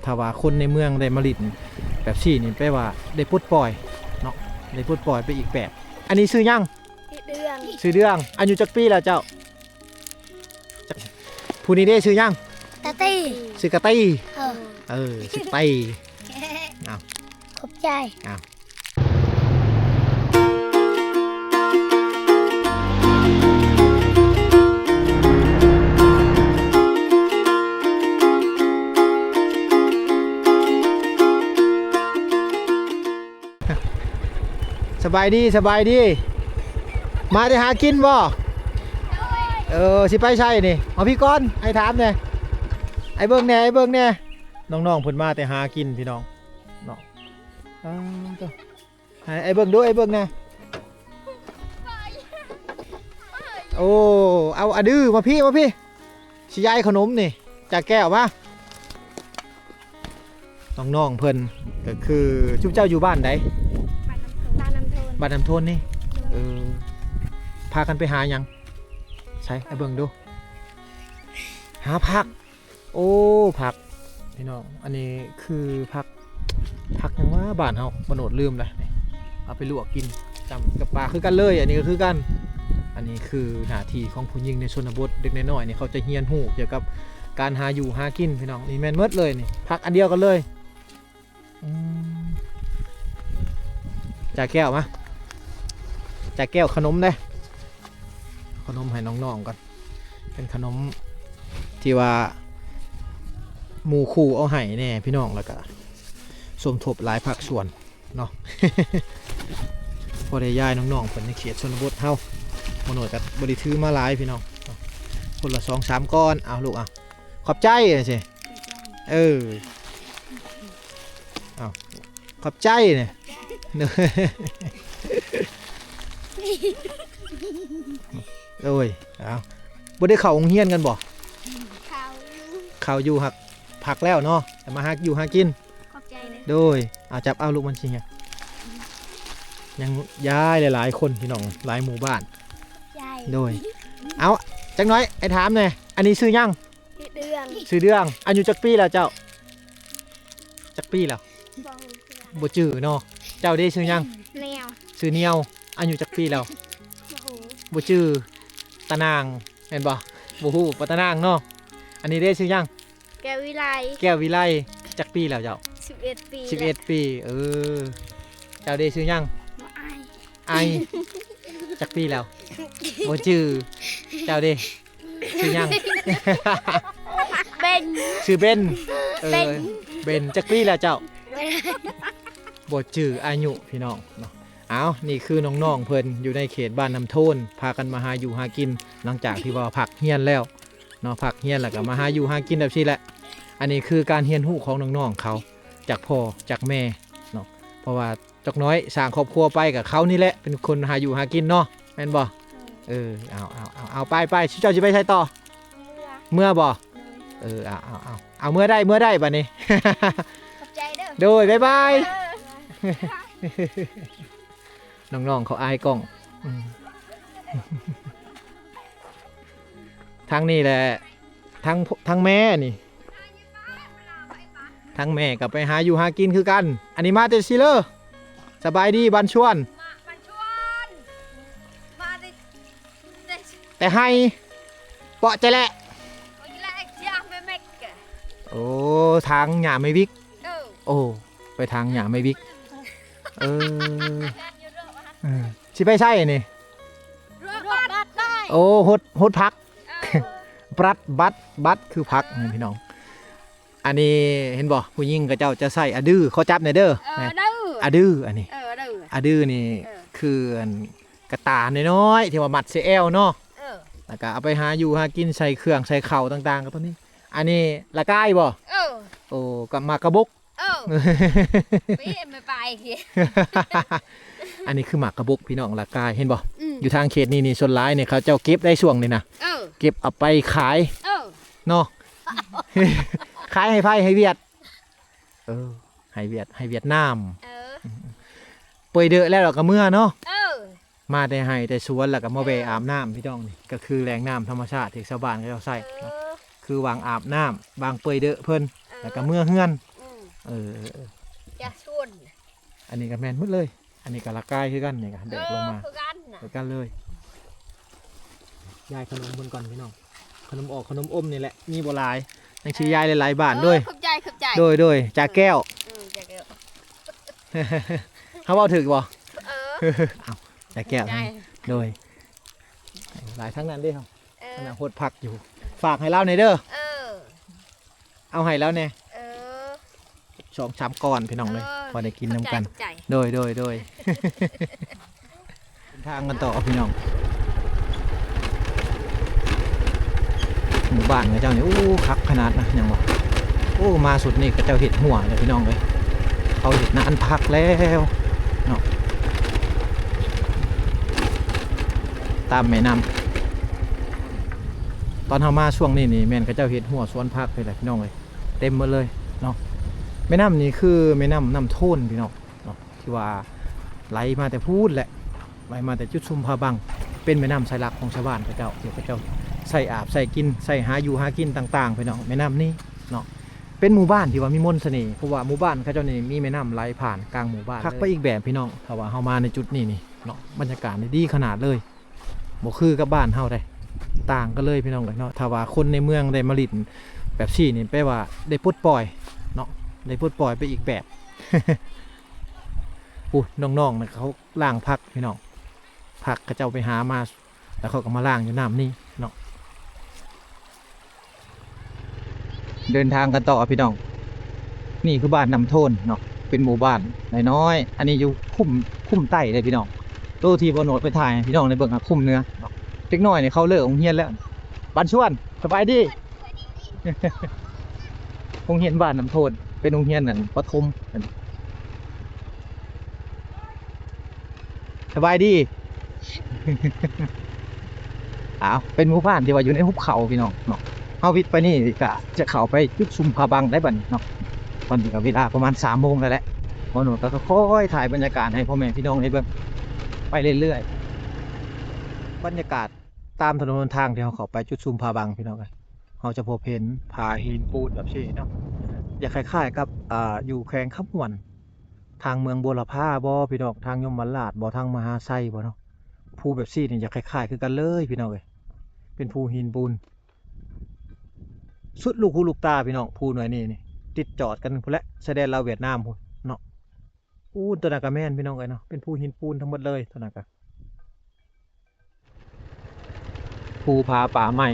ຖ້າວ່າຄົນໃນເມືອງໄດ້ມາຫຼິ້ນແບບຊີ້ນີ້ ແປວ່າໄດ້ປົດປ່ອຍເນາະ ໄດ້ປົດປ່ອຍໄປອີກແບບ. ອັນນີ້ຊື່ຫຍັງ? ເດືອງ. ຊື່ເດືອງ. ອາຍຸຈັກປີແລ້ວເຈົ້າ? ຈັກ ຜູ້ນີ້ເດ້ຊື່ຫຍັງ? ກະຕີ. ຊື່ກະຕີ. ເອີ ເອີ ຊື່ກະຕີ. ເອົາ ຂອບໃຈ. ເອົາ ສະບາຍດີ ສະບາຍດີ. ມາແຕ່ຫາກິນບໍ່? ເອີ ຊິໄປໃສນີ້? ເອົາ ພີ່ກ່ອນ ໃຫ້ຖາມແດ່ ໃຫ້ເບິ່ງແດ່ ໃຫ້ເບິ່ງແດ່. ນ້ອງໆເພິ່ນມາແຕ່ຫາກິນພີ່ນ້ອງເນາະ. ອ້າວ ໃຫ້ອ້າຍເບິ່ງດູ ອ້າຍເບິ່ງແດ່. ໂອ້ ເອົາ ອາດື ມາພີ້ ມາພີ້ ຊິຢາຍຂະໜົມນີ້ ຈາແກ້ວມາ. ນ້ອງໆເພິ່ນກໍຄື ຊຸມເຈົ້າຢູ່ບ້ານໃດ? ບ້ານນ້ຳໂທນ. ບ້ານນ້ຳໂທນນີ້. ເອີ ພາກັນໄປຫາຫຍັງ? ໃສ ອ້າຍເບິ່ງດູ ຫາຜັກ. ໂອ້ ຜັກພີ່ນ້ອງ ອັນນີ້ຄືຜັກ ຜັກຫຍັງວະ ບ້ານເຮົາ ບໍ່ໂນດລືມລະ. ເອົາໄປລວກກິນ ຈ້ຳກັບປາຄືກັນເລີຍ. ອັນນີ້ກໍຄືກັນ ອັນນີ້ຄືໜ້າທີ່ຂອງຜູ້ຍິງໃນຊົນນະບົດ ເດັກນ້ອຍໆນີ້ ເຂົາຈະຮຽນຮູ້ກ່ຽວກັບການຫາຢູ່ຫາກິນພີ່ນ້ອງ. ນີ້ແມ່ນໝົດເລີຍນີ້ ຜັກອັນດຽວກັນເລີຍ. ອືມ ຈາແກ້ວມາ ຈາແກ້ວ ຂະໜົມເດ້ ເອົາຂະໜົມໃຫ້ນ້ອງໆກ່ອນ. ເປັນຂະໜົມທີ່ວ່າໝູ່ຄູ່ເອົາໃຫ້ແດ່ພີ່ນ້ອງ ແລ້ວກະສົມທົບຫຼາຍພາກສ່ວນເນາະ ພໍໄດ້ຢາຍນ້ອງໆເພິ່ນໃນເຂດຊົນນະບົດເຮົາ. ບໍ່ໜ້ອຍກໍບໍ່ໄດ້ຖືມາຫຼາຍພີ່ນ້ອງ ຄົນລະສອງສາມກ້ອນ. ເອົາລູກ ເອົາ ຂອບໃຈຈັ່ງຊີ້. ເອີ ເອົາ ຂອບໃຈນີ້. ໂອ້ຍ ເອົາ ບໍ່ໄດ້ເຂົ້າໂຮງຮຽນກັນບໍ່? ເຂົ້າຢູ່ ເຂົ້າຢູ່ ຫາກພັກແລ້ວເນາະ ແຕ່ມາຫາຢູ່ຫາກິນ. ຂອບໃຈເດີ. ໂດຍ ເອົາ ຈັບເອົາລູກ ມັນຊິຫຍັງ ຍັງຢາຍຫຼາຍໆຄົນພີ່ນ້ອງ ຫຼາຍໝູ່ບ້ານ. ຂອບໃຈ. ໂດຍ ເອົາ ຈັກໜ້ອຍ ອ້າຍຖາມແດ່ ອັນນີ້ຊື່ຫຍັງ? ຊື່ເດືອງ. ຊື່ເດືອງ. ອາຍຸຈັກປີແລ້ວເຈົ້າ? ຈັກປີແລ້ວ? ບໍ່ຮູ້ຄືກັນ. ບໍ່ຈື່ເນາະ. ເຈົ້າເດຊື່ຫຍັງ? ນຽວ. ຊື່ນຽວ. ອາຍຸຈັກປີແລ້ວ? ບໍ່ຮູ້. ບໍ່ຈື່. ຕານາງແມ່ນບໍ່? ບໍ່ຮູ້. ປາຕານາງເນາະ. ອັນນີ້ເດຊື່ຫຍັງ? ແກ້ວວິໄລ. ແກ້ວວິໄລ. ຈັກປີແລ້ວເຈົ້າ? ສິບເອັດປີ. ສິບເອັດປີ. ເອີ ເຈົ້າເດຊື່ຫຍັງ? ອ້າຍ. ອ້າຍ. ຈັກປີແລ້ວ? ບໍ່ຈື່. ເຈົ້າເດ? ຊື່ຫຍັງ? ເບັນ. ຊື່ເບັນ. ເອີ ເບັນ ເບັນ. ຈັກປີແລ້ວເຈົ້າ? ບໍ່ຈື່ອາຍຸພີ່ນ້ອງເນາະ. ອ້າວ ນີ້ຄືນ້ອງໆເພິ່ນຢູ່ໃນເຂດບ້ານນ້ຳໂທນ ພາກັນມາຫາຢູ່ຫາກິນ ຫຼັງຈາກທີ່ວ່າພັກຮຽນແລ້ວເນາະ ພັກຮຽນແລ້ວກໍມາຫາຢູ່ຫາກິນແບບຊີ້ແຫຼະ. ອັນນີ້ຄືການຮຽນຮູ້ຂອງນ້ອງໆເຂົາ ຈາກພໍ່ຈາກແມ່ເນາະ ເພາະວ່າ ຈັກໜ້ອຍສ້າງຄອບຄົວໄປກໍເຂົານີ້ແຫຼະເປັນຄົນຫາຢູ່ຫາກິນເນາະ ແມ່ນບໍ່? ເອີ ເອົາ ເອົາ ເອົາ ເອົາ ໄປ ໄປ ຊຸມເຈົ້າຊິໄປໃສຕໍ່? ເມືອ ເມືອບໍ່? ເອີ ເອົາ ເອົາ ເອົາ ເອົາ ເມືອໄດ້ ເມືອໄດ້ບາດນີ້. ຂອບໃຈເດີ. ໂດຍ ບາຍບາຍ. ເອີ ນ້ອງໆເຂົາອາຍກ້ອງ. ອືມ ທາງນີ້ແຫຼະ ທາງ ທາງແມ່ນີ້ ທາງແມ່ກໍໄປຫາຢູ່ຫາກິນຄືກັນ. ອັນນີ້ມາແຕ່ຊິເລີ. ສະບາຍດີ ບ້ານຊວນ. ມາ ບ້ານຊວນ ມາແຕ່ ແຕ່ໄຮ່ ເປາະຈະແລະ. ໂອ້ ທາງຫຍ້າແມ່ວິກ. ເອີ ໂອ້ ໄປທາງຫຍ້າແມ່ວິກ. ເອີ ເອີ ຊິໄປໃສນີ້? ໂອ້ ຫົດ ຫົດຜັກ. ເອີ ບລັດ ບັດ ບັດ ຄືຜັກນີ້ພີ່ນ້ອງ. ອັນນີ້ເຫັນບໍ່ ຜູ້ຍິງເຂົາເຈົ້າຈະໃຊ້ອາດື ຂໍຈັບແດ່ເດີ. ເອີ ອາດື ອາດື ອັນນີ້ ເອີ ອາດື ອາດືນີ້ ເອີ ຄືອັນກະຕ່ານ້ອຍໆ ທີ່ວ່າມັດໃສ່ແອວເນາະ. ເອີ ແລ້ວກໍເອົາໄປຫາຢູ່ຫາກິນ ໃສ່ເຄື່ອງໃສ່ເຂົ້າຕ່າງໆ ກໍຕົວນີ້. ອັນນີ້ລະກາຍບໍ່? ເອີ ໂອ້ ກັບໝາກກະບົກ. ເອີ ປີແມ່ປາຍ ອັນນີ້ຄືໝາກກະບົກພີ່ນ້ອງ ລະກາຍ ເຫັນບໍ່? ອືມ ຢູ່ທາງເຂດນີ້ນີ້ ສ່ວນຫຼາຍນີ້ເຂົາເຈົ້າເກັບໄດ້ຊ່ວງນີ້ນະ. ເອີ ເກັບເອົາໄປຂາຍ. ເອີ ເນາະ ຂາຍໃຫ້ໃຜ? ໃຫ້ຫວຽດ. ເອີ ໃຫ້ຫວຽດ ໃຫ້ຫວຽດນາມ. ເອີ ເປີຍເດີແລ້ວລາວກໍເມືອເນາະ. ເອີ ມາແຕ່ໄຮ່ແຕ່ສວນ ແລ້ວກໍມາແວ່ອາບນ້ຳພີ່ນ້ອງ. ນີ້ກໍຄືແຫຼ່ງນ້ຳທຳມະຊາດທີ່ຊາວບ້ານເຂົາເຈົ້າໃຊ້ເນາະ. ເອີ ຄືຫວ່າງອາບນ້ຳ ຫວ່າງເປີຍເດີເພິ່ນ. ເອີ ແລ້ວກໍເມືອເຮືອນ. ເອີ ເອີ ເອີ ຈະຊວນ ອັນນີ້ກໍແມ່ນໝົດເລີຍ. ອັນນີ້ກໍລະກາຍຄືກັນ ນີ້ກໍແບກລົງມາ ເອີ ຄືກັນນະ ຄືກັນເລີຍ. ຢາຍຂະໜົມເພິ່ນກ່ອນພີ່ນ້ອງ ຂະໜົມອອກຂະໜົມອົມນີ້ແຫຼະ ມີບໍ່ຫຼາຍ ຈັ່ງຊີ້ຢາຍຫຼາຍໆບ້ານ ເອີ ດ້ວຍ ຂອບໃຈ ຂອບໃຈ ໂດຍ ໂດຍ ຈາແກ້ວ ເອີ ຈາແກ້ວ ເຮົາເວົ້າຖືກບໍ່? ເອີ ເອົ້າ ຈາແກ້ວ ຂອບໃຈ ໂດຍ ຫຼາຍທັງນັ້ນເດ້ ເອີ ອັນນັ້ນຫົດຜັກຢູ່ ຝາກໃຫ້ລາວແດ່ເດີ ເອີ ເອົາໃຫ້ລາວແດ່ ເອີ ສອງສາມກ້ອນພີ່ນ້ອງເອີຍ ເອີ ພໍໄດ້ກິນນຳກັນ ຂອບໃຈ ຂອບໃຈ ໂດຍ ໂດຍ ໂດຍ ເດີນທາງກັນຕໍ່ພີ່ນ້ອງ ໝູ່ບ້ານເຂົາເຈົ້ານີ້ ໂອ້ ຄັກຂະໜາດນະ ຍັງວ່າ ໂອ້ ມາຊຸດນີ້ເຂົາເຈົ້າເຮັດຮົ້ວແລ້ວພີ່ນ້ອງເອີຍ ເຂົາເຮັດນານພັກແລ້ວເນາະ ຕາມແມ່ນ້ຳ ຕອນເຮົາມາຊ່ວງນີ້ນີ້ ແມ່ນເຂົາເຈົ້າເຮັດຮົ້ວສວນຜັກນີ້ແຫຼະພີ່ນ້ອງເອີຍ ເຕັມໝົດເລີຍເນາະ. ແມ່ນ້ຳນີ້ຄືແມ່ນ້ຳ ນ້ຳໂທນພີ່ນ້ອງເນາະ ທີ່ວ່າໄຫຼມາແຕ່ພຸ້ນແຫຼະ ໄຫຼມາແຕ່ຈຸດຊຸມຜາບັງ ເປັນແມ່ນ້ຳສາຍຫຼັກຂອງຊາວບ້ານເຂົາເຈົ້າ ທີ່ເຂົາເຈົ້າໃຊ້ອາບໃຊ້ກິນ ໃຊ້ຫາຢູ່ຫາກິນຕ່າງໆ ພີ່ນ້ອງ. ແມ່ນ້ຳນີ້ເນາະ ເປັນໝູ່ບ້ານທີ່ວ່າມີມົນສະເໜ່ ເພາະວ່າໝູ່ບ້ານເຂົາເຈົ້ານີ້ມີແມ່ນ້ຳໄຫຼຜ່ານກາງໝູ່ບ້ານ ຄັກໄປອີກແບບພີ່ນ້ອງ. ຖ້າວ່າເຮົາມາໃນຈຸດນີ້ນີ້ເນາະ ບັນຍາກາດນີ້ດີຂະໜາດເລີຍ. ບໍ່ຄືກັບບ້ານເຮົາເດ້ ຕ່າງກັນເລີຍພີ່ນ້ອງເອີຍເນາະ. ຖ້າວ່າຄົນໃນເມືອງໄດ້ມາຫຼິ້ນແບບຊີ້ນີ້ ແປວ່າໄດ້ປົດປ່ອຍເນາະ ໄດ້ປົດປ່ອຍໄປອີກແບບ. ໂອ້ ນ້ອງໆນະ ເຂົາລ້າງຜັກພີ່ນ້ອງ ຜັກເຂົາເຈົ້າໄປຫາມາ ແລ້ວເຂົາກໍມາລ້າງຢູ່ນ້ຳນີ້ເນາະ. ເດີນທາງກັນຕໍ່ພີ່ນ້ອງ. ນີ້ຄືບ້ານນ້ຳໂທນເນາະ ເປັນໝູ່ບ້ານນ້ອຍໆ ອັນນີ້ຢູ່ຄຸ້ມ ຄຸ້ມໃຕ້ເດ້ພີ່ນ້ອງ. ໂຕທີ່ບໍ່ໂນດໄປຖ່າຍໃຫ້ພີ່ນ້ອງໄດ້ເບິ່ງ ຄຸ້ມເໜືອເນາະ. ເດັກນ້ອຍນີ້ເຂົາເລີກໂຮງຮຽນແລ້ວ. ບານຊວນ ສະບາຍດີ. ໂຮງຮຽນບ້ານນ້ຳໂທນ ເປັນໂຮງຮຽນ ອັນ ປະຖົມ. ສະບາຍດີ. ອ້າວ ເປັນໝູ່ບ້ານທີ່ວ່າຢູ່ໃນຫຸບເຂົາພີ່ນ້ອງເນາະ. ເຮົາວິດໄປນີ້ກະຈະເຂົ້າໄປຈຸດຊຸມຜາບັງໄດ້ບັດນີ້ເນາະ. ຕອນນີ້ກະເວລາປະມານສາມໂມງແລ້ວແຫຼະ. ບ່າວໂນດກະຄ່ອຍໆຖ່າຍບັນຍາກາດໃຫ້ພໍ່ແມ່ພີ່ນ້ອງໄດ້ເບິ່ງໄປເລື້ອຍໆ. ບັນຍາກາດຕາມຖະໜົນຫົນທາງທີ່ເຮົາເຂົ້າໄປຈຸດຊຸມຜາບັງພີ່ນ້ອງເອີຍ ເຮົາຈະພົບເຫັນຜາຫີນປູນແບບຊີ້ເນາະ. ຈະຄ້າຍໆກັບ ອ່າ ຢູ່ແຂວງຄຳມ່ວນ ທາງເມືອງບົວລະພາບໍພີ່ນ້ອງ ທາງຍົມມະລາດບໍ ທາງມະຫາໄຊບໍເນາະ. ພູແບບຊີ້ນີ້ຈະຄ້າຍໆຄືກັນເລີຍພີ່ນ້ອງເອີຍ ເປັນພູຫີນປູນ ສຸດລູກຫູລູກຕາພີ່ນ້ອງ. ພູໜ່ວຍນີ້ນີ້ ຕິດຈອດກັນພຸ້ນແຫຼະ ຊາຍແດນລາວຫວຽດນາມພຸ້ນເນາະ. ອູ້ ຕົວນັ້ນກະແມ່ນພີ່ນ້ອງເອີຍເນາະ ເປັນພູຫີນປູນທັງໝົດເລີຍ ຕົວນັ້ນກະ. ພູຜາປ່າໄມ້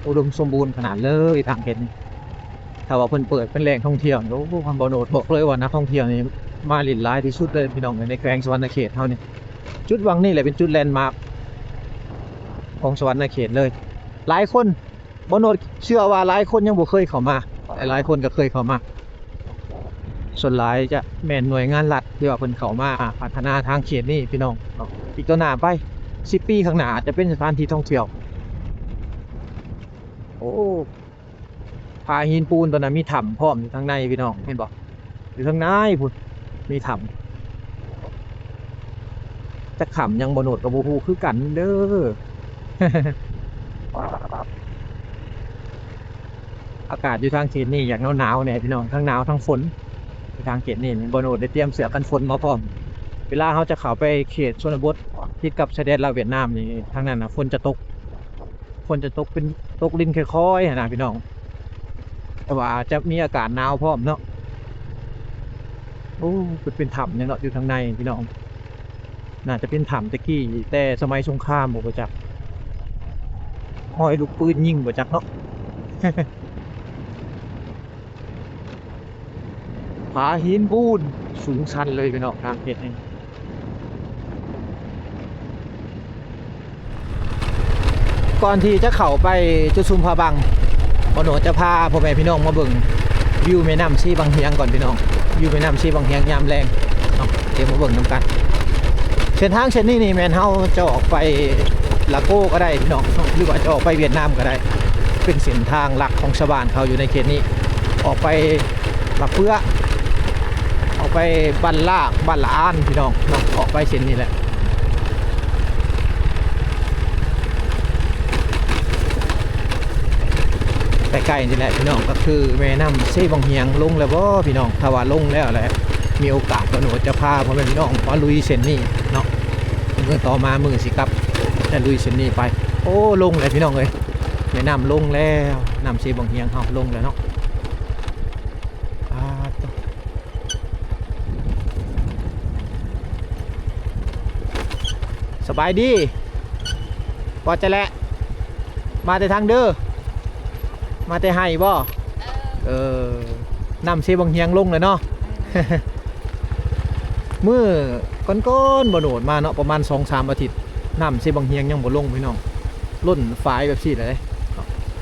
ອຸດົມສົມບູນຂະໜາດເລີຍທາງເຂດນີ້. ຖ້າວ່າເພິ່ນເປີດເປັນແຫຼ່ງທ່ອງທ່ຽວນີ້ ໂອ້ ບ່າວໂນດບອກເລີຍວ່ານັກທ່ອງທ່ຽວນີ້ມາຫຼິ້ນຫຼາຍທີ່ສຸດເລີຍພີ່ນ້ອງ ໃນແຂວງສະຫວັນນະເຂດເຮົານີ້. ຈຸດວັງນີ້ແຫຼະເປັນຈຸດແລນມາກຂອງສະຫວັນນະເຂດເລີຍ. ຫຼາຍຄົນ ບ່າວໂນດເຊື່ອວ່າຫຼາຍຄົນຍັງບໍ່ເຄີຍເຂົ້າມາ ແຕ່ຫຼາຍຄົນກໍເຄີຍເຂົ້າມາ. ສ່ວນຫຼາຍຈະແມ່ນໜ່ວຍງານລັດທີ່ວ່າເພິ່ນເຂົ້າມາພັດທະນາທາງເຂດນີ້ພີ່ນ້ອງເນາະ. ອີກຕໍ່ໜ້າໄປ ສິບປີຂ້າງໜ້າອາດຈະເປັນສະຖານທີ່ທ່ອງທ່ຽວ. ໂອ້ ຜາຫີນປູນຕົວນັ້ນມີຖ້ຳພ້ອມຢູ່ທາງໃນພີ່ນ້ອງ ເຫັນບໍ່? ຢູ່ທາງໃນພຸ້ນ ມີຖ້ຳ ຈັກຖ້ຳຫຍັງ ບ່າວໂນດກໍບໍ່ຮູ້ຄືກັນເດີ. ອາກາດຢູ່ທາງເຂດນີ້ຢາກໜາວໆແດ່ພີ່ນ້ອງ ທັງໜາວທັງຝົນ. ຢູ່ທາງເຂດນີ້ ບ່າວໂນດໄດ້ຕຽມເສື້ອກັນຝົນມາພ້ອມ. ເວລາເຮົາຈະເຂົ້າໄປເຂດຊົນນະບົດ ຕິດກັບຊາຍແດນລາວຫວຽດນາມນີ້ ທາງນັ້ນນະຝົນຈະຕົກ ຝົນຈະຕົກເປັນ ຕົກລິນຄ່ອຍໆຫັ້ນນະພີ່ນ້ອງ ແຕ່ວ່າຈະມີອາກາດໜາວພ້ອມເນາະ. ໂອ້ ເປັນ ເປັນຖ້ຳຫຍັງເນາະ ຢູ່ທາງໃນພີ່ນ້ອງ. ໜ້າຈະເປັນຖ້ຳແຕ່ກີ້ ແຕ່ສະໄໝສົງຄາມບໍ ບໍ່ຈັກ ຮອຍລູກປືນຍິງບໍ່ຈັກເນາະ. ຜາຫີນປູນສູງຊັນເລີຍພີ່ນ້ອງ ທາງເຂດນີ້. ກ່ອນທີ່ຈະເຂົ້າໄປຈຸດຊຸມຜາບັງ ບ່າວໂນດຈະພາພໍ່ແມ່ພີ່ນ້ອງມາເບິ່ງວິວແມ່ນ້ຳຊີບັງຫຽງກ່ອນພີ່ນ້ອງ. ວິວແມ່ນ້ຳຊີບັງຫຽງຍາມແລງເນາະ ດຽວມາເບິ່ງນຳກັນ. ເສັ້ນທາງເສັ້ນນີ້ນີ້ແມ່ນເຮົາຈະອອກໄປລາໂກກໍໄດ້ພີ່ນ້ອງ ຫຼືວ່າຈະອອກໄປຫວຽດນາມກໍໄດ້. ເປັນເສັ້ນທາງຫຼັກຂອງຊາວບ້ານເຂົາຢູ່ໃນເຂດນີ້ ອອກໄປ ບັກເຟືອ ອອກໄປບ້ານລາກ ບ້ານລະອານພີ່ນ້ອງເນາະ ອອກໄປເສັ້ນນີ້ແຫຼະ. ໂ ໃກ້ໆ ນີ້ແຫຼະພີ່ນ້ອງ ກໍຄືແມ່ນ້ຳເຊບັ້ງຮຽງ. ລົງແລ້ວບໍ່ພີ່ນ້ອງ? ຖ້າວ່າລົງແລ້ວແຫຼະ ມີໂອກາດ ບ່າວໂນດຈະພາພໍ່ແມ່ພີ່ນ້ອງມາລຸຍເສັ້ນນີ້ເນາະ ມື້ຕໍ່ມາ ມື້ຊິກັບ ຈະລຸຍເສັ້ນນີ້ໄປ. ໂອ້ ລົງແລ້ວພີ່ນ້ອງເອີຍ ແມ່ນ້ຳລົງແລ້ວ ນ້ຳເຊບັ້ງຮຽງເຮົາລົງແລ້ວເນາະ. ປາດໂທ້ ສະບາຍດີ ວ່າຈະແລະ ມາແຕ່ທາງເດີ ມາແຕ່ໄຮ່ບໍ່? ເອີ ເອີ ນ້ຳເຊບັ້ງຮຽງລົງແລ້ວເນາະ. ເອີ ມື້ກ່ອນໆ ບ່າວໂນດມາເນາະ ປະມານສອງສາມອາທິດ ນ້ຳເຊບັ້ງຮຽງຍັງບໍ່ລົງພີ່ນ້ອງ ລົ້ນຝາຍແບບຊີ້ແຫຼະເດ້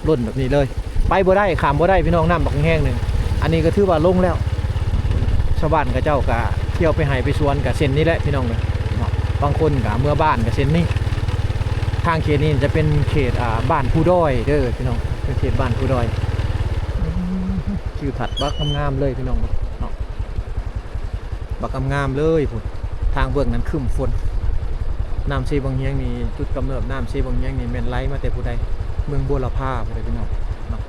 ລົ້ນແບບນີ້ເລີຍ ໄປບໍ່ໄດ້ ຂ້າມບໍ່ໄດ້ພີ່ນ້ອງ ນ້ຳບັກແຮງໜຶ່ງ. ອັນນີ້ກໍຖືວ່າລົງແລ້ວ ຊາວບ້ານເຂົາເຈົ້າກໍທ່ຽວໄປໄຮ່ໄປສວນກໍເສັ້ນນີ້ແຫຼະພີ່ນ້ອງເອີຍເນາະ ບາງຄົນກໍເມືອບ້ານກໍເສັ້ນນີ້. ທາງເຂດນີ້ຈະເປັນເຂດ ອ່າ ບ້ານພູດອຍເດີພີ່ນ້ອງ ເປັນເຂດບ້ານພູດອຍ. ອືມ ທິວທັດບັກງາມໆ ເລີຍພີ່ນ້ອງເນາະ ບັກງາມໆ ເລີຍພຸ້ນ. ທາງເບື້ອງນັ້ນຄຶ້ມຝົນ. ນ້ຳເຊບັ້ງຮຽງນີ້ ຈຸດກຳເນີດນ້ຳເຊບັ້ງຮຽງນີ້ແມ່ນໄຫຼມາແຕ່ຜູ້ໃດ? ເມືອງບົວລະພາພຸ້ນເດ້ພີ່ນ້ອງເນາະ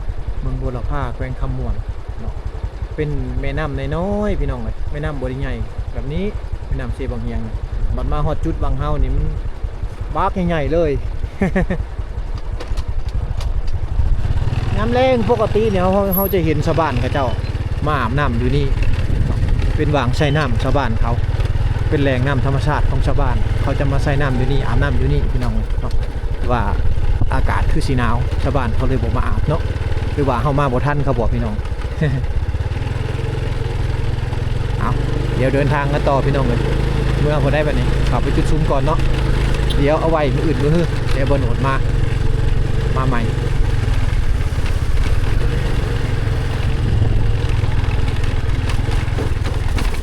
ເມືອງບົວລະພາ ແຂວງຄຳມ່ວນເນາະ. ເປັນແມ່ນ້ຳນ້ອຍໆ ພີ່ນ້ອງເອີຍ ແມ່ນ້ຳບໍ່ໄດ້ໃຫຍ່ແບບນີ້ ແມ່ນ້ຳເຊບັ້ງຮຽງ. ບັດມາຮອດຈຸດວັງເຮົານີ້ ມັນບັກໃຫຍ່ໆ ເລີຍ. ຍາມແລງປົກກະຕິນີ້ ເຮົາ ເຮົາຈະເຫັນຊາວບ້ານເຂົາເຈົ້າມາອາບນ້ຳຢູ່ນີ້ ເປັນຫວ່າງໃສ່ນ້ຳຊາວບ້ານເຂົາ ເປັນແຫຼ່ງນ້ຳທຳມະຊາດຂອງຊາວບ້ານ ເຂົາຈະມາໃສ່ນ້ຳຢູ່ນີ້ ອາບນ້ຳຢູ່ນີ້ພີ່ນ້ອງເນາະ. ແຕ່ວ່າອາກາດຄືຊິໜາວ ຊາວບ້ານເຂົາເລີຍບໍ່ມາອາບເນາະ ຫຼືວ່າເຮົາມາບໍ່ທັນເຂົາບໍພີ່ນ້ອງ? ເອົາ ດຽວເດີນທາງກັນຕໍ່ພີ່ນ້ອງເອີຍ ເມືອບໍ່ໄດ້ບັດນີ້ ເຂົ້າໄປຈຸດຊຸມກ່ອນເນາະ. ດຽວເອົາໄວ້ມື້ອື່ນມື້ຮື ດຽວບ່າວໂນດມາ ມາໃໝ່.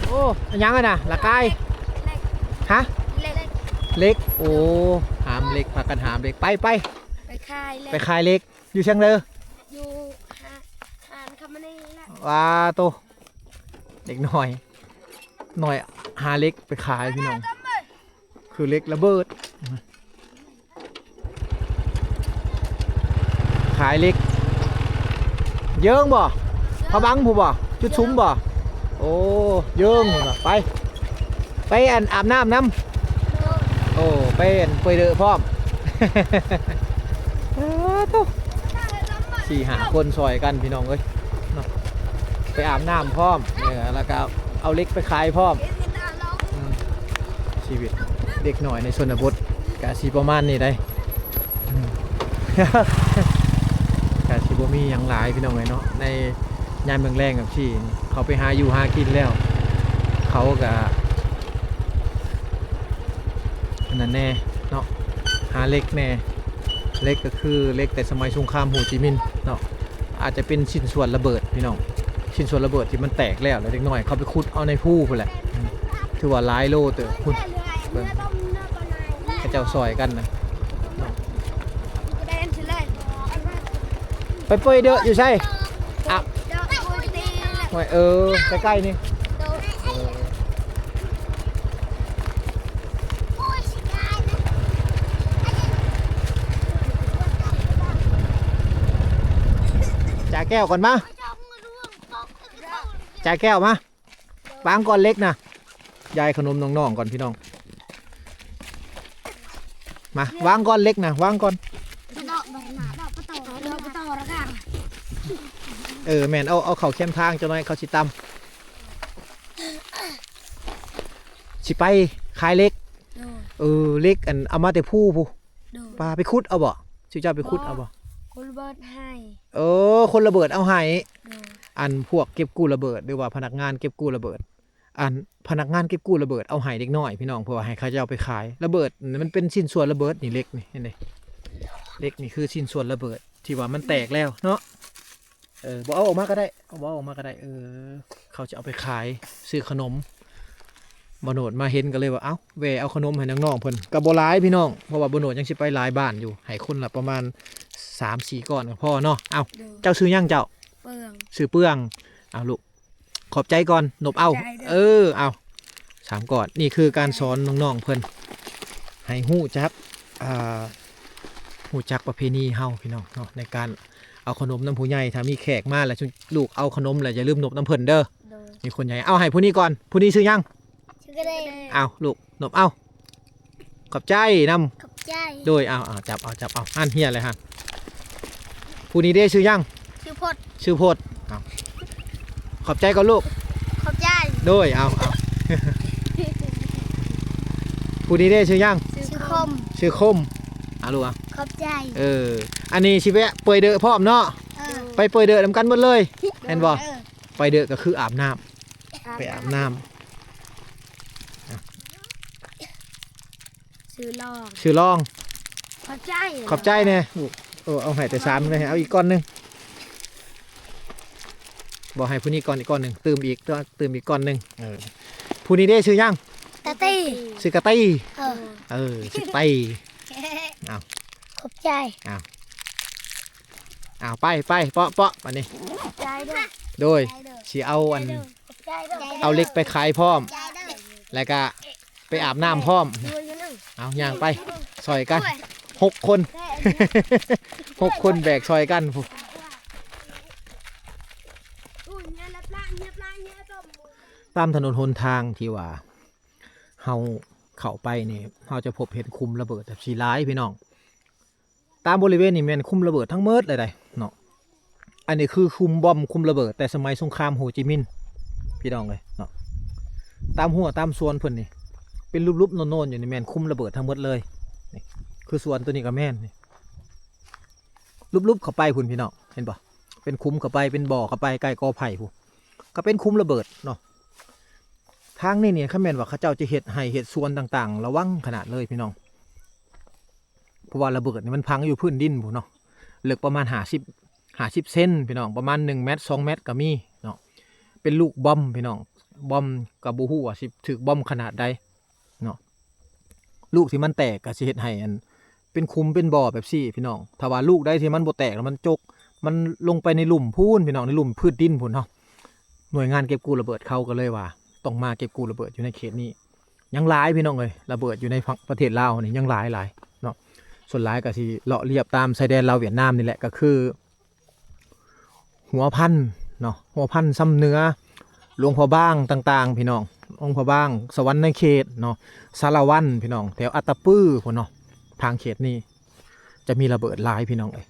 ໂອ້ ອັນຫຍັງຫັ້ນນະ ລະກາຍ? ເຫຼັກ ຮະ? ເຫຼັກ ເຫຼັກ. ໂອ້ ຫາມເຫຼັກ ພາກັນຫາມເຫຼັກ ໄປ ໄປ ໄປຂາຍເຫຼັກ ໄປຂາຍເຫຼັກ. ຢູ່ເຊິ່ງເດີ? ຢູ່ຮ້ານຄຳມະນີແຫຼະ. ວ້າໂຕ ເດັກນ້ອຍ ນ້ອຍຫາເຫຼັກໄປຂາຍພີ່ນ້ອງ ຄືເຫຼັກລະເບີດ ຂາຍເຫຼັກ. ເຢິງບໍ່? ພະບັງພຸ້ນບໍ່? ຈຸດຊຸມບໍ່? ໂອ້ ເຢິງພຸ້ນວ່າ ໄປ ໄປອັນອາບນ້ຳນຳ. ໂອ້ ໄປອັນປ່ອຍເດີພ້ອມ. ໂອ້ໂຕ ສີ່ຫ້າຄົນຊ່ອຍກັນພີ່ນ້ອງເອີຍເນາະ ໄປອາບນ້ຳພ້ອມ ເອີ ແລ້ວກໍເອົາເຫຼັກໄປຂາຍພ້ອມ. ອືມ ຊີວິດເດັກນ້ອຍໃນຊົນນະບົດກະຊິປະມານນີ້ໄດ໋. ອືມ ກະຊິບໍ່ມີຫຍັງຫຼາຍພີ່ນ້ອງເອີຍເນາະ ໃນຍາມແລງໆ ແບບຊີ້ ເຂົາໄປຫາຢູ່ຫາກິນແລ້ວ ເຂົາກະ ອັນນັ້ນແດ່ເນາະ ຫາເຫຼັກແດ່ ເຫຼັກກໍຄືເຫຼັກແຕ່ສະໄໝສົງຄາມໂຮຈິມິນເນາະ ອາດຈະເປັນຊິ້ນສ່ວນລະເບີດພີ່ນ້ອງ ຊິ້ນສ່ວນລະເບີດທີ່ມັນແຕກແລ້ວ ແລ້ວເດັກນ້ອຍເຂົາໄປຂຸດເອົາໃນພູພຸ້ນແຫຼະ. ອືມ ຖືວ່າຫຼາຍໂລເຕີບພຸ້ນ ເບິ່ງເຂົາເຈົ້າຊ່ອຍກັນນະເນາະ. ໄປປ່ອຍເດີ ຢູ່ໃສ? ອ່ະ ຫ້ວຍ ເອີ ໃກ້ໆ ນີ້. ຈ່າຍແກ້ວກ່ອນມາ ຈ່າຍແກ້ວມາ ວາງກ່ອນເຫຼັກນະ ຢາຍຂະໜົມນ້ອງໆ ກ່ອນພີ່ນ້ອງ ມາ ວາງກ່ອນເຫຼັກນະ ວາງກ່ອນ. ເອີ ແມ່ນ ເອົາ ເອົາເຂົ້າແຄມທາງຈັກໜ້ອຍ ເຂົາຊິຕຳ ຊິໄປຂາຍເຫຼັກ. ໂດຍ ເອີ ເຫຼັກອັນເອົາມາແຕ່ພູພຸ້ນ. ໂດຍ ປາ ໄປຂຸດເອົາບໍ່? ຊື່ເຈົ້າໄປຂຸດເອົາບໍ່? ຄົນລະເບີດໃຫ້. ເອີ ຄົນລະເບີດເອົາໃຫ້. ໂດຍ ອັນພວກເກັບກູ້ລະເບີດ ຫຼືວ່າພະນັກງານເກັບກູ້ລະເບີດ ອັນພະນັກງານເກັບກູ້ລະເບີດເອົາໃຫ້ເດັກນ້ອຍພີ່ນ້ອງ ເພື່ອວ່າໃຫ້ເຂົາເຈົ້າໄປຂາຍລະເບີດ. ມັນເປັນຊິ້ນສ່ວນລະເບີດນີ້ ເຫຼັກນີ້ ເຫັນເດ້ ເຫຼັກນີ້ຄືຊິ້ນສ່ວນລະເບີດທີ່ວ່າມັນແຕກແລ້ວເນາະ. ເອີ ບໍ່ເອົາອອກມາກໍໄດ້ ບໍ່ເອົາອອກມາກໍໄດ້. ເອີ ເຂົາຈະເອົາໄປຂາຍ ຊື້ຂະໜົມ. ບ່າວໂນດມາເຫັນກໍເລີຍວ່າ ເອົ້າ ແວ່ເອົາຂະໜົມໃຫ້ນ້ອງໆ ເພິ່ນ ກໍບໍ່ຫຼາຍພີ່ນ້ອງ ເພາະວ່າບ່າວໂນດຍັງຊິໄປຫຼາຍບ້ານຢູ່ ໃຫ້ຄົນລະປະມານສາມສີ່ກ້ອນກໍພໍເນາະ. ເອົ້າ ໂດຍ ເຈົ້າຊື່ຫຍັງເຈົ້າ? ເປືອງ. ຊື່ເປືອງ. ເອົາລູກ ຂອບໃຈກ່ອນ ນົບເອົາ. ຂອບໃຈເດີ. ເອີ ເອົາ ສາມກ້ອນ. ນີ້ຄືການສອນນ້ອງໆ ເພິ່ນ ໃຫ້ຮູ້ຈັກ ອ່າ ຮູ້ຈັກປະເພນີເຮົາພີ່ນ້ອງເນາະ ໃນການ ເອົາຂະໜົມນຳຜູ້ໃຫຍ່ ຖ້າມີແຂກມາແລ້ວ ລູກເອົາຂະໜົມແລ້ວ ຢ່າລືມນົບນຳເພິ່ນເດີ. ໂດຍ ມີຄົນໃຫຍ່ ເອົາໃຫ້ຜູ້ນີ້ກ່ອນ. ຜູ້ນີ້ຊື່ຫຍັງ? ຊື່ກະເດ. ເອົາລູກ ນົບເອົາ. ຂອບໃຈນຳ. ຂອບໃຈ. ໂດຍ ເອົາ ເອົາ ຈັບເອົາ ຈັບເອົາ. ຫັ້ນ ເຮຍເລີຍຫັ້ນ. ຜູ້ນີ້ເດ້ ຊື່ຫຍັງ? ຊື່ພົດ. ຊື່ພົດ. ເອົາ ຂອບໃຈກ່ອນລູກ. ຂອບໃຈ. ໂດຍ ເອົາ ເອົາ. ຜູ້ນີ້ເດ້ ຊື່ຫຍັງ? ຊື່ຄົມ. ຊື່ຄົມ. ເອົາລູກ ເອົາ. ຂອບໃຈ. ເອີ ອັນນີ້ຊິແວະເປີຍເດີພ້ອມເນາະ. ເອີ ໄປເປີຍເດີນຳກັນໝົດເລີຍ ແມ່ນບໍ່? ເອີ ໄປເດີກໍຄືອາບນ້ຳ ອາບ ໄປອາບນ້ຳ. ຊື້ລອງ ຊື້ລອງ. ຂອບໃຈ. ຂອບໃຈແດ່. ເອີ ເອົາໃຫ້ແຕ່ສາມເລີຍ ເອົາອີກກ້ອນໜຶ່ງ. ບອກໃຫ້ຜູ້ນີ້ກ່ອນ ອີກກ້ອນໜຶ່ງ ຕື່ມອີກ ຕື່ມອີກກ້ອນໜຶ່ງ. ເອີ ຜູ້ນີ້ເດ້ ຊື່ຫຍັງ? ຕາຕີ. ຊື່ກະຕີ. ເອີ ເອີ ຊື່ກະຕີ. ເອົາ ຂອບໃຈ. ເອົາ ເອົາ ໄປ ໄປ ເປາະ ເປາະ ບາດນີ້. ຂອບໃຈເດີ. ໂດຍ ຂອບໃຈເດີ. ຊິເອົາອັນ ຂອບໃຈເດີ. ເອົາເຫຼັກໄປຂາຍພ້ອມ ຂອບໃຈເດີ ແລ້ວກະ ໄປອາບນ້ຳພ້ອມ. ເອົາ ຍ່າງໄປ ຊ່ອຍກັນ ໂອ້ຍ ຫົກຄົນ ແຕ່ອັນນີ້ ຫົກຄົນແບກຊ່ອຍກັນພຸ້ນ. ຕາມຖະໜົນຫົນທາງທີ່ວ່າເຮົາເຂົ້າໄປນີ້ ເຮົາຈະພົບເຫັນຂຸມລະເບີດແບບນີ້ຫຼາຍ ພີ່ນ້ອງ. ຕາມບໍລິເວນນີ້ແມ່ນຂຸມລະເບີດທັງໝົດເລີຍໃດເນາະ. ອັນນີ້ຄືຂຸມບອມ ຂຸມລະເບີດແຕ່ສະໄໝສົງຄາມໂຮຈິມິນ ພີ່ນ້ອງເອີຍເນາະ. ຕາມຮົ້ວຕາມສວນເພິ່ນນີ້ ເປັນຫຼຸບໆໂນນໆຢູ່ນີ້ ແມ່ນຂຸມລະເບີດທັງໝົດເລີຍ. ນີ້ຄືສວນໂຕນີ້ກໍແມ່ນນີ້ ຫຼຸບໆເຂົ້າໄປພຸ້ນ ພີ່ນ້ອງ ເຫັນບໍ່? ເປັນຂຸມເຂົ້າໄປ ເປັນບໍ່ເຂົ້າໄປ ໃກ້ກໍໄຜ່ພຸ້ນ ກໍເປັນຂຸມລະເບີດເນາະ. ທາງນີ້ນີ້ ຄັນແມ່ນວ່າເຂົາເຈົ້າຈະເຮັດໄຮ່ເຮັດສວນຕ່າງໆ ລະວັງຂະໜາດເລີຍ ພີ່ນ້ອງ. ເພາະວ່າລະເບີດນີ້ມັນຝັງຢູ່ພື້ນດິນພຸ້ນເນາະ ເລິກປະມານຫ້າສິບ ຫ້າສິບເຊັນ ພີ່ນ້ອງ ປະມານໜຶ່ງແມັດ ສອງແມັດກໍມີເນາະ. ເປັນລູກບອມ ພີ່ນ້ອງ ບອມກໍບໍ່ຮູ້ວ່າຊິຖືກບອມຂະໜາດໃດເນາະ. ລູກທີ່ມັນແຕກກໍຊິເຮັດໃຫ້ອັນ ເປັນຂຸມເປັນບໍ່ແບບຊີ້ ພີ່ນ້ອງ. ຖ້າວ່າລູກໃດທີ່ມັນບໍ່ແຕກ ແລ້ວມັນຈົກ ມັນລົງໄປໃນລຸ່ມພຸ້ນ ພີ່ນ້ອງ ໃນລຸ່ມພື້ນດິນພຸ້ນເນາະ. ໜ່ວຍງານເກັບກູ້ລະເບີດເຂົາກໍເລີຍວ່າ ຕ້ອງມາເກັບກູ້ລະເບີດຢູ່ໃນເຂດນີ້. ຍັງຫຼາຍ ພີ່ນ້ອງເອີຍ ລະເບີດຢູ່ໃນປະເທດລາວນີ້ຍັງຫຼາຍໆເນາະ. ສ່ວນຫຼາຍກໍຊິເລາະລຽບຕາມຊາຍແດນລາວຫວຽດນາມນີ້ແຫຼະ ກໍຄືຫົວພັນເນາະ ຫົວພັນ ຊຳເໜືອ ຫຼວງພະບາງຕ່າງໆ ພີ່ນ້ອງ ຫຼວງພະບາງ ສະຫວັນນະເຂດເນາະ ສາລະວັນ ພີ່ນ້ອງ ແຖວອັດຕະປືພຸ້ນເນາະ. ທາງເຂດນີ້ຈະມີລະເບີດຫຼາຍ ພີ່ນ້ອງເອີຍ